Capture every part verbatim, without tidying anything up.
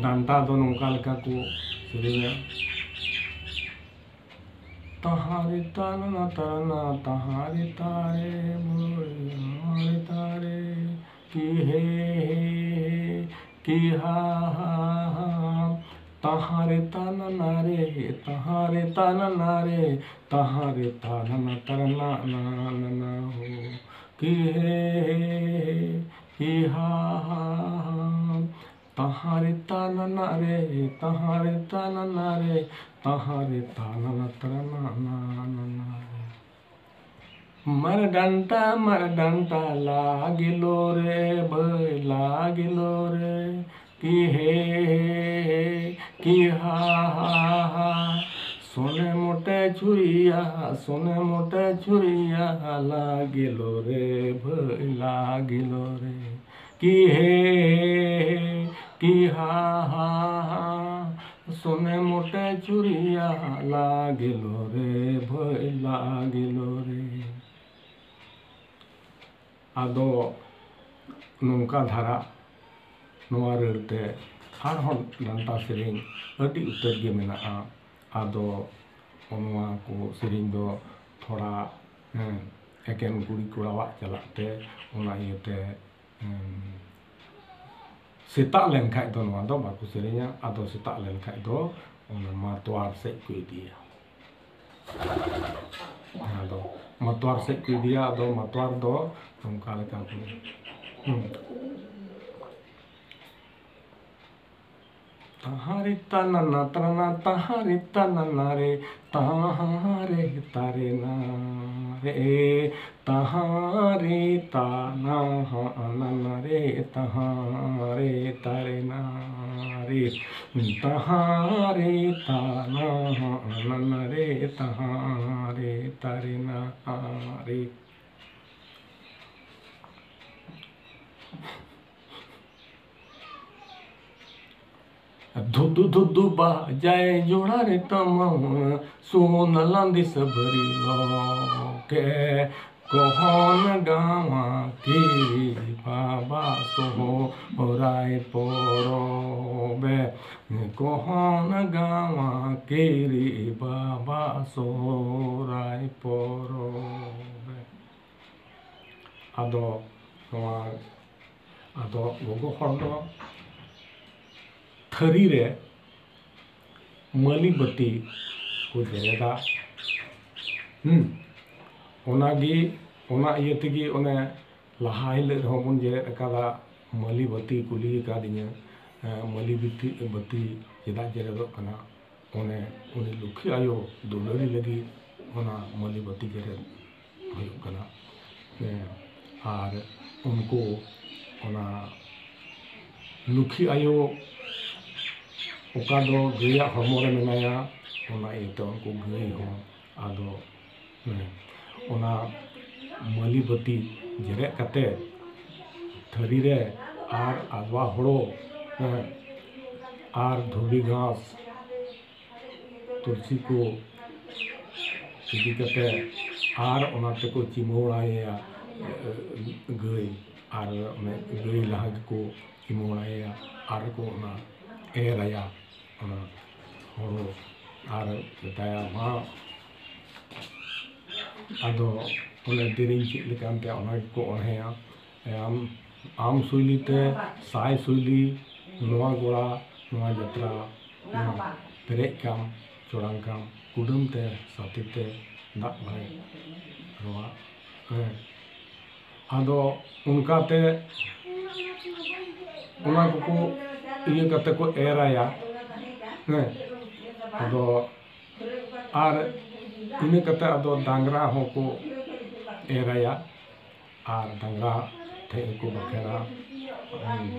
ᱰᱟᱱᱴᱟ ᱫᱚ ᱱᱚᱝᱠᱟ ᱞᱮᱠᱟ ᱠᱚ ᱥᱮᱨᱮᱧᱟ᱾ ᱛᱟᱦᱟᱨᱮ ᱛᱟᱱᱟᱱᱟ ᱛᱟᱨᱟᱱᱟ, ᱛᱟᱦᱟᱨᱮ ᱛᱟᱨᱮ ᱵᱷᱟᱹᱭ, ᱛᱟᱦᱟᱨᱮ ᱛᱟᱨᱮ, ᱠᱤ ᱦᱮ ᱦᱮ ᱦᱮ, ᱠᱤ ᱦᱟ ᱦᱟ ᱦᱟ, ᱛᱟᱦᱟᱨᱮ ᱛᱟᱱᱟᱱᱟ ᱨᱮ, ᱛᱟᱦᱟᱨᱮ ᱛᱟᱱᱟᱱᱟ ᱨᱮ, ᱛᱟᱦᱟᱨᱮ ᱛᱟᱱᱟᱱᱟ ᱛᱟᱨᱟᱱᱟ ᱱᱟ ᱱᱟ ᱱᱟ ᱦᱳ, ᱠᱤ ᱦᱮ ᱦᱮ ᱦᱮ, ᱠᱤ ᱦᱟ ᱦᱟ ᱦᱟ, ᱛᱟᱦᱟᱨᱮ ᱛᱟᱱᱟᱱᱟ ᱨᱮ, ᱛᱟᱦᱟᱨᱮ ᱛᱟᱱᱟᱱᱟ ᱨᱮ, ᱛᱟᱦᱟᱨᱮ ᱛᱟᱱᱟᱱᱟ ᱛᱟᱨᱟᱱᱟ ᱱᱟ ᱱᱟ ᱱᱟ ᱨᱮ᱾ ᱢᱟᱨ ᱰᱟᱱᱴᱟ, ᱢᱟᱨ ᱰᱟᱱᱴᱟ, ᱞᱟᱜᱮ ᱞᱳ ᱨᱮ ᱵᱷᱟᱹᱭ, ᱞᱟᱜᱮ ᱞᱳ ᱨᱮ, ᱠᱤ ᱦᱮ ᱦᱮ ᱦᱮ, ᱠᱤ ᱦᱟ ᱦᱟ ᱦᱟ, ᱥᱚᱱᱮ ᱢᱚᱴᱮ ᱪᱷᱩᱨᱤᱭᱟ, ᱥᱚᱱᱮ ᱢᱚᱴᱮ ᱪᱷᱩᱨᱤᱭᱟ, ᱞᱟᱜᱮ ᱞᱳ ᱨᱮ ᱵᱷᱟᱹᱭ, ᱞᱟᱜᱮ ᱞᱳ ᱨᱮ, ᱠᱤ ᱦᱮ ᱦᱮ ᱦᱮ, ᱠᱤ ᱦᱟ ᱦᱟ ᱦᱟ, ᱥᱚᱱᱮ ᱢᱚᱴᱮ ᱪᱷᱩᱨᱤᱭᱟ, ᱞᱟᱜᱮ ᱞᱳ ᱨᱮ ᱵᱷᱟᱹᱭ, ᱞᱟᱜᱮ ᱞᱳ ᱨᱮ᱾ ᱟᱫᱚ ᱱᱚᱝᱠᱟ ᱫᱷᱟᱨᱟ ᱱᱚᱣᱟ ᱨᱟᱹᱲ ᱛᱮ ᱟᱨᱦᱚᱸ ᱰᱟᱱᱴᱟ ᱥᱮᱨᱮᱧ ᱟᱹᱰᱤ ᱩᱛᱟᱹᱨ ᱜᱮ ᱢᱮᱱᱟᱜᱼᱟ᱾ ᱟᱫᱚ ᱱᱚᱣᱟ ᱠᱚ ᱥᱮᱨᱮᱧ ᱫᱚ ᱛᱷᱚᱲᱟ, ᱦᱮᱸ, ᱮᱠᱮᱱ ᱠᱩᱲᱤ ᱠᱚᱲᱟᱣᱟᱜ ᱪᱟᱞᱟᱜ ᱛᱮ, ᱚᱱᱟ ᱤᱭᱟᱹᱛᱮ, ᱦᱮᱸ, ᱥᱮᱛᱟᱜ ᱞᱮᱱ ᱠᱷᱟᱡ ᱫᱚ ᱱᱚᱣᱟ ᱫᱚ ᱵᱟᱠᱚ ᱥᱮᱨᱮᱧᱟ᱾ ᱟᱫᱚ ᱥᱮᱛᱟᱜ ᱞᱮᱱ ᱠᱷᱟᱡ ᱫᱚ ᱚᱱᱟ ᱢᱟᱛᱣᱟᱨ ᱥᱮᱫ ᱠᱚ ᱤᱫᱤᱭᱟ᱾ ᱟᱫᱚ ᱢᱟᱛᱣᱟᱨ ᱥᱮᱫ ᱠᱚ ᱤᱫᱤᱭᱟ᱾ ᱟᱫᱚ ᱢᱟᱛᱣᱟᱨ ᱫᱚ ᱱᱚᱝᱠᱟ ᱞᱮᱠᱟ ᱠᱚ, ᱦᱩᱸ᱾ ᱛᱟᱦᱟᱨᱮ ᱛᱟᱱᱟᱱᱟ ᱛᱟᱨᱟᱱᱟ, ᱛᱟᱦᱟᱨᱮ ᱛᱟᱱᱟᱱᱟ ᱨᱮ, ᱛᱟᱦᱟᱨᱮ ᱛᱟᱨᱮ ᱱᱟ ᱨᱮ, ᱛᱟᱦᱟᱨᱮ ᱛᱟᱱᱟ ᱦᱟ ᱱᱟᱱᱟ ᱨᱮ, ᱛᱟᱦᱟᱨᱮ ᱛᱟᱨᱮ ᱱᱟ ᱨᱮ, ᱛᱟᱦᱟᱨᱮ ᱛᱟᱱᱟ ᱦᱟ ᱱᱟᱱᱟ ᱨᱮ, ᱛᱟᱦᱟᱨᱮ ᱛᱟᱨᱮ ᱱᱟ ᱨᱮ᱾ ᱫᱷᱩᱫᱩ ᱫᱷᱩᱫᱩ ᱵᱟᱡᱟᱭ ᱡᱚᱲᱟ ᱨᱮ ᱛᱟᱢᱟ, ᱥᱳᱱᱟ ᱞᱟᱸᱫᱤ ᱥᱟᱹᱵᱟᱹᱨᱤ ᱞᱚᱠᱮ, ᱠᱚᱦᱚᱱ ᱜᱟᱶᱟ ᱠᱤ ᱵᱟᱵᱟ ᱥᱚᱦᱚᱨᱟᱭ ᱯᱚᱨᱚᱵᱽ᱾ ᱵᱮ ᱠᱚᱦᱚᱱ ᱜᱟᱶᱟ ᱠᱤᱨᱤ ᱵᱟᱵᱟ ᱥᱚᱦᱨᱟᱭ ᱯᱚᱨᱚᱵᱮ᱾ ᱟᱫᱚ ᱱᱚᱣᱟ, ᱟᱫᱚ ᱜᱚᱜᱚ ᱦᱚᱲ ᱫᱚ ᱛᱷᱟᱹᱨᱤ ᱨᱮ ᱢᱟᱹᱞᱤ ᱵᱟᱹᱛᱤ ᱠᱚ ᱡᱮᱨᱮᱫᱟ᱾ ᱦᱩᱸ, ᱚᱱᱟᱜᱮ, ᱚᱱᱟ ᱤᱭᱟᱹ ᱛᱮᱜᱮ ᱚᱱᱮ ᱞᱟᱦᱟ ᱦᱤᱞᱳᱜ ᱨᱮᱦᱚᱸ ᱵᱚᱱ ᱡᱮᱨᱮᱫ ᱟᱠᱟᱫᱟ, ᱢᱟᱹᱞᱤ ᱵᱟᱹᱛᱤ ᱠᱩᱞᱤ ᱟᱠᱟᱫᱤᱧᱟᱹ, ᱮ, ᱢᱟᱹᱞᱤ ᱵᱤᱛᱤ-, ᱵᱟᱹᱛᱤ ᱪᱮᱫᱟᱜ ᱡᱮᱨᱮᱫᱚᱜ ᱠᱟᱱᱟ? ᱚᱱᱮ ᱩᱱᱤ ᱞᱩᱠᱷᱤ ᱟᱭᱳ ᱫᱩᱞᱟᱹᱲᱤ ᱞᱟᱹᱜᱤᱫ ᱚᱱᱟ ᱢᱟᱹᱞᱤ ᱵᱟᱹᱛᱤ ᱡᱮᱨᱮᱫ ᱦᱩᱭᱩᱜ ᱠᱟᱱᱟ᱾ ᱮ, ᱟᱨ ᱩᱱᱠᱩ ᱚᱱᱟ ᱞᱩᱠᱷᱤ ᱟᱭᱳ ᱚᱠᱟ ᱫᱚ ᱜᱟᱹᱭᱟᱜ ᱦᱚᱲᱢᱚ ᱨᱮ ᱢᱮᱱᱟᱭᱟ, ᱚᱱᱟ ᱤᱭᱟᱹᱛᱮ ᱩᱱᱠᱩ ᱜᱟᱹᱭ ᱦᱚᱸ ᱟᱫᱚ, ᱦᱮᱸ, ᱚᱱᱟ ᱢᱟᱹᱞᱤ ᱵᱟᱹᱛᱤ ᱡᱮᱨᱮᱫ ᱠᱟᱛᱮ ᱛᱷᱟᱹᱨᱤ ᱨᱮ ᱟᱨ ᱟᱫᱣᱟ ᱦᱳᱲᱳ, ᱦᱮᱸ, ᱟᱨ ᱫᱷᱩᱵᱤ ᱜᱷᱟᱸᱥ, ᱛᱩᱞᱥᱤ ᱠᱚ ᱤᱫᱤ ᱠᱟᱛᱮ ᱟᱨ ᱚᱱᱟ ᱛᱮᱠᱚ ᱪᱤᱢᱟᱹᱲᱟᱭᱟ, ᱮ, ᱜᱟᱹᱭ, ᱟᱨ ᱚᱱᱮ ᱜᱟᱹᱭ ᱞᱟᱦᱟ ᱜᱮᱠᱚ ᱪᱤᱢᱟᱹᱲᱟᱭᱟ ᱟᱨ ᱠᱚ ᱚᱱᱟ ᱮᱨ ᱟᱭᱟ ᱚᱱᱟ ᱦᱳᱲᱳ ᱟᱨ ᱢᱮᱛᱟᱭᱟ, "ᱢᱟ, ᱟᱫᱚ ᱚᱱᱮ ᱫᱮᱨᱮᱧ ᱪᱮᱫ ᱞᱮᱠᱟᱱ ᱛᱮ ᱚᱱᱟ ᱜᱮᱠᱚ ᱚᱬᱦᱮᱭᱟ, ᱟᱢ, ᱟᱢ ᱥᱩᱭᱞᱤ ᱛᱮ ᱥᱟᱭ ᱥᱩᱭᱞᱤ, ᱱᱚᱣᱟ ᱜᱚᱲᱟ, ᱱᱚᱣᱟ ᱡᱟᱛᱨᱟ, ᱱᱚᱣᱟ ᱯᱮᱨᱮᱡ ᱠᱟᱢ, ᱪᱚᱲᱟᱝ ᱠᱟᱢ, ᱠᱩᱰᱟᱹᱢ ᱛᱮ ᱥᱟᱛᱮ ᱛᱮ ᱫᱟᱜ ᱵᱟᱭ ᱨᱚᱣᱟ", ᱦᱮᱸ᱾ ᱟᱫᱚ ᱚᱱᱠᱟᱛᱮ ᱚᱱᱟ ᱠᱚᱠᱚ ᱤᱭᱟᱹ ᱠᱟᱛᱮ ᱠᱚ ᱮᱨᱟᱭᱟ, ᱦᱮᱸ᱾ ᱟᱫᱚ ᱟᱨ ᱤᱱᱟᱹ ᱠᱟᱛᱮ ᱟᱫᱚ ᱰᱟᱝᱨᱟ ᱦᱚᱸᱠᱚ ᱮᱨᱟᱭᱟ ᱟᱨ ᱰᱟᱝᱨᱟ ᱴᱷᱮᱡ ᱦᱚᱸᱠᱚ ᱵᱟᱠᱷᱮᱲᱟ᱾ ᱦᱮᱸ᱾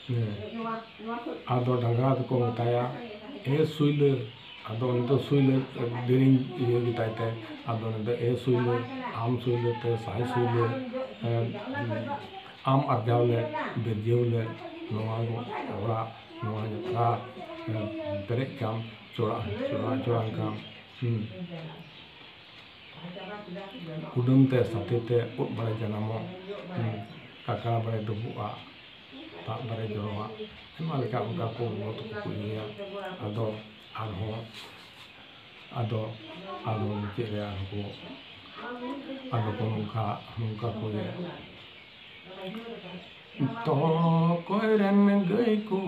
ᱦᱮᱸ᱾ ᱟᱫᱚ ᱰᱟᱝᱨᱟ ᱫᱚᱠᱚ ᱢᱮᱛᱟᱭᱟ, "ᱮ ᱥᱩᱭᱞᱟᱹ", ᱟᱫᱚ ᱩᱱᱤ ᱫᱚ ᱥᱩᱭᱞᱟᱹ ᱫᱮᱨᱮᱧ ᱤᱭᱟᱹ ᱜᱮᱛᱟᱭ ᱛᱮ, ᱟᱫᱚ ᱩᱱᱤ ᱫᱚ, "ᱮ ᱥᱩᱭᱞᱟᱹ, ᱟᱢ ᱥᱩᱭᱞᱟᱹ ᱛᱮ ᱥᱟᱭ ᱥᱩᱭᱞᱟᱹ, ᱮ, ᱟᱢ ᱟᱨᱡᱟᱣ ᱞᱮ, ᱵᱤᱨᱡᱟᱹᱣ ᱞᱮ, ᱱᱚᱣᱟ ᱚᱲᱟᱜ, ᱱᱚᱣᱟ ᱡᱟᱛᱨᱟ, ᱮ, ᱯᱮᱨᱮᱡ ᱠᱟᱢ, ᱪᱚᱲᱟ, ᱪᱚᱲᱟ, ᱪᱚᱲᱟᱝ ᱠᱟᱢ, ᱦᱩᱸ, ᱠᱩᱰᱟᱹᱢ ᱛᱮ ᱥᱟᱛᱮ ᱛᱮ ᱩᱫ ᱵᱟᱲᱮ ᱡᱟᱱᱟᱢᱚᱜ, ᱦᱩᱸ, ᱠᱟᱠᱲᱟ ᱵᱟᱲᱮ ᱰᱩᱵᱩᱜᱼᱟ", ᱫᱟᱜ ᱫᱟᱨᱮ ᱡᱚᱨᱚᱣᱟᱜ, ᱟᱭᱢᱟ ᱞᱮᱠᱟ ᱚᱱᱠᱟ ᱠᱚ ᱜᱚᱜᱚ ᱛᱟᱠᱚ ᱠᱚ ᱤᱭᱟᱹᱭᱟ᱾ ᱟᱫᱚ ᱟᱨᱦᱚᱸ, ᱟᱫᱚ ᱟᱨᱦᱚᱸ ᱢᱩᱪᱟᱹᱫ ᱨᱮ ᱟᱨᱦᱚᱸ ᱠᱚ, ᱟᱫᱚ ᱠᱚ ᱱᱚᱝᱠᱟ, ᱱᱚᱝᱠᱟ ᱠᱚ ᱤᱭᱟᱹᱭᱟ᱾ ᱛᱚ ᱚᱠᱚᱭ ᱨᱮᱱ ᱜᱟᱹᱭ ᱠᱚ,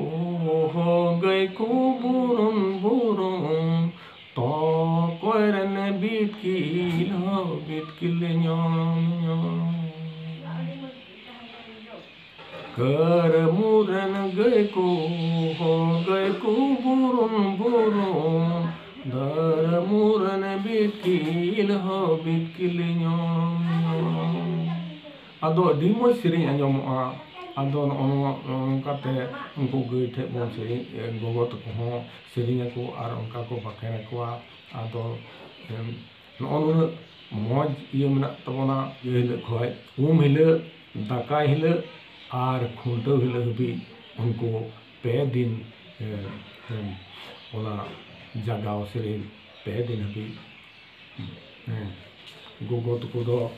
ᱦᱚ ᱜᱟᱹᱭ ᱠᱚ ᱵᱩᱨᱩᱱ ᱵᱩᱨᱩᱱ, ᱛᱚ ᱚᱠᱚᱭ ᱨᱮᱱ ᱵᱤᱛᱠᱤᱞ, ᱦᱚ ᱵᱤᱛᱠᱤᱞ ᱧᱚᱢ ᱧᱚᱢ᱾ ᱠᱟᱹᱨᱢᱩ ᱨᱮᱱ ᱜᱟᱹᱭ ᱠᱚ, ᱦᱚ ᱜᱟᱹᱭ ᱠᱚ ᱵᱩᱨᱩᱱ ᱵᱩᱨᱩᱱ, ᱫᱟᱹᱨᱢᱩ ᱨᱮᱱ ᱵᱤᱛᱠᱤᱞ, ᱦᱚ ᱵᱤᱛᱠᱤᱞ ᱧᱚᱢ ᱧᱚᱢ᱾ ᱟᱫᱚ ᱟᱹᱰᱤ ᱢᱚᱡᱽ ᱥᱮᱨᱮᱧ ᱟᱸᱡᱚᱢᱚᱜᱼᱟ᱾ ᱟᱫᱚ ᱱᱚᱜᱼᱚ ᱱᱚᱣᱟ, ᱱᱚᱝᱠᱟᱛᱮ ᱩᱱᱠᱩ ᱜᱟᱹᱭ ᱴᱷᱮᱡ ᱵᱚᱱ ᱥᱮᱨᱮᱧ, ᱜᱚᱜᱚ ᱛᱟᱠᱚ ᱦᱚᱸ ᱥᱮᱨᱮᱧ ᱟᱠᱚ ᱟᱨ ᱚᱱᱠᱟ ᱠᱚ ᱵᱟᱠᱷᱮᱬ ᱟᱠᱚᱣᱟ᱾ ᱟᱫᱚ, ᱮᱢ, ᱱᱚᱜᱼᱚ ᱱᱩᱱᱟᱹᱜ ᱢᱚᱡᱽ ᱤᱭᱟᱹ ᱢᱮᱱᱟᱜ ᱛᱟᱵᱚᱱᱟ᱾ ᱤᱭᱟᱹ ᱦᱤᱞᱳᱜ ᱠᱷᱚᱡ, ᱩᱢ ᱦᱤᱞᱳᱜ, ᱫᱟᱠᱟᱭ ᱦᱤᱞᱳᱜ ᱟᱨ ᱠᱷᱩᱱᱴᱟᱹᱣ ᱦᱤᱞᱳᱜ ᱦᱟᱹᱵᱤᱡ ᱩᱱᱠᱩ ᱯᱮ ᱫᱤᱱ, ᱮ, ᱮ, ᱚᱱᱟ ᱡᱟᱜᱟᱣ ᱥᱮᱨᱮᱧ ᱯᱮ ᱫᱤᱱ ᱦᱟᱹᱵᱤᱡ, ᱦᱮᱸ, ᱜᱚᱜᱚ ᱛᱟᱠᱚ ᱫᱚ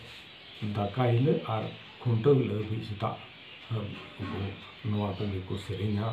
ᱫᱟᱠᱟ ᱦᱤᱞᱳᱜ ᱟᱨ ᱠᱷᱩᱱᱴᱟᱹᱣ ᱦᱤᱞᱳᱜ ᱦᱟᱹᱵᱤᱡ ᱥᱮᱛᱟᱜ, ᱮ, ᱩᱱᱠᱩ ᱱᱚᱣᱟ ᱠᱚᱜᱮ ᱠᱚ ᱥᱮᱨᱮᱧᱟ᱾